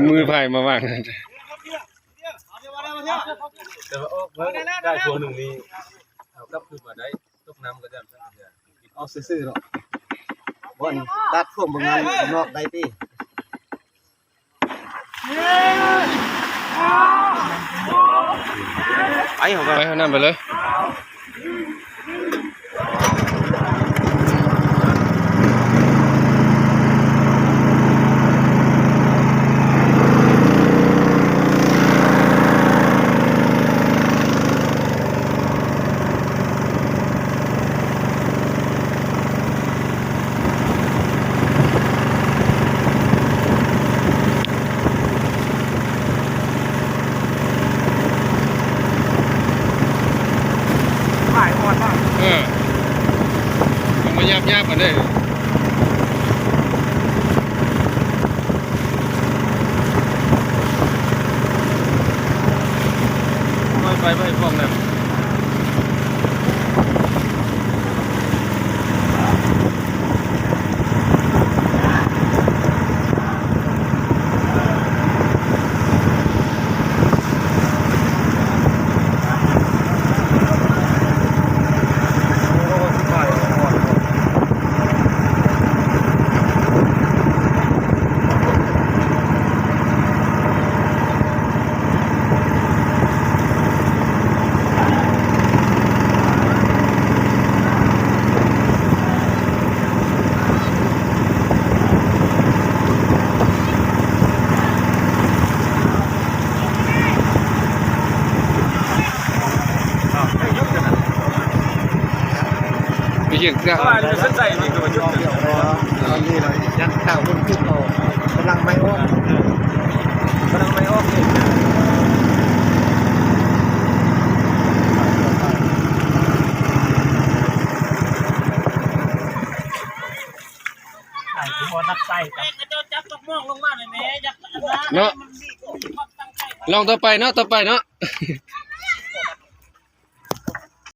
ມືໃຜມາວາງ. ແຕ່ວ່າອອກມາໄດ້ພວກໜຶ່ງນີ້ ເອົາກັບຄືນມາໄດ້ ຕົກນ້ຳກໍຢ້ານຊັ້ນ ເອົາຊື່ໆເນາະ. ບ່ອນຕັດພວກເບິ່ງນັ້ນນອກໄດ້ຕິ. ໄປເຮົາ ໄປເຮົານຳໄປເລີຍ. ເອີ ຕ້ອງມາຫຍາບໆກັນເດ້. ໄປ ໄປ ໄປ ພວກນັ້ນ. ໄປຢືນເຄື່ອງ ຕອນນີ້ລະຍັງເຕົ້າຄົນຂຶ້ນເອົາ ກຳລັງໄມ້ອອກ ກຳລັງໄມ້ອອກ. ເນາະ ລອງຕໍ່ໄປເນາະ ຕໍ່ໄປເນາະ.